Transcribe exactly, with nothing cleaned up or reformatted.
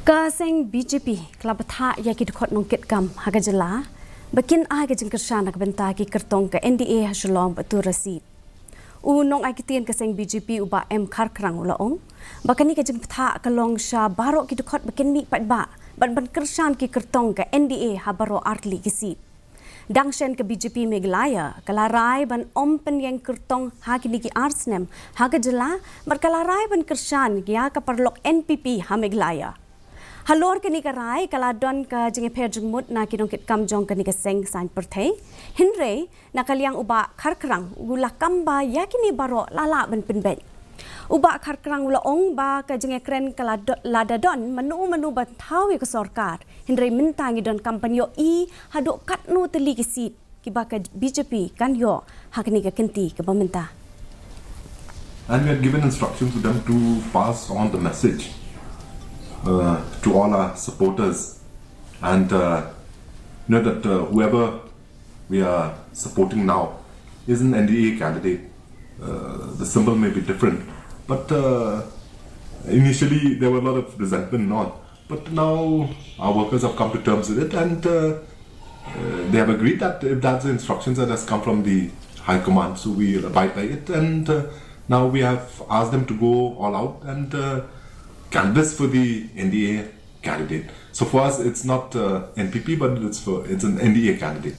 Ka seng B J P ka la bthah ïa ki dkhot nongkitkam ha ka jylla ba kin ai ka jingkyrshan na ka bynta ki kyrtong ka N D A ha Shillong bad tur rasi. U nongai ktien ka seng B J P u Bah M Kharkhrang u la ong ba kane ka jingbthah ka long sha baroh ki dkhot ba kin mih paidbah bad ban kyrshan ki kyrtong ka N D A ha baroh artylli ki seat. Dang shen ka B J P Meghalaya ka la rai ban ym pynïeng kyrtong ha kine ki ar snem ha ka jylla bad ka la rai ban kyrshan ïa ka paralok N P P ha Meghalaya. Halor kane ka rai ka la don ka jingïapher jingmut na ki nongkitkam jong kane ka seng saiñ pyrthei. Hynrei na ka liang u Bah Kharkhrang u la kam ba ïa kine baroh la lah ban pynbeit. U Bah Kharkhrang u la ong ba ka jingïakren ka la do-, la da don mano mano ban thaw ïa ka sorkar. Hynrei mynta ngi donkam ban ïohi haduh katno tylli ki seat kiba ka B J P kan ïoh ha kane ka kynti kaba mynta. And we had given instructions to them to pass on the message uh, to all our supporters and uh, you know that uh, whoever we are supporting now is an N D A candidate. Uh, the symbol may be different, but uh, initially there were a lot of resentment and all. But now our workers have come to terms with it, and uh, uh, they have agreed that if that's the instructions that has come from the high command, so we will abide by it. And uh, now we have asked them to go all out and uh, canvass for the N D A candidate. So for us, it's not uh, N P P, but it's for it's an N D A candidate.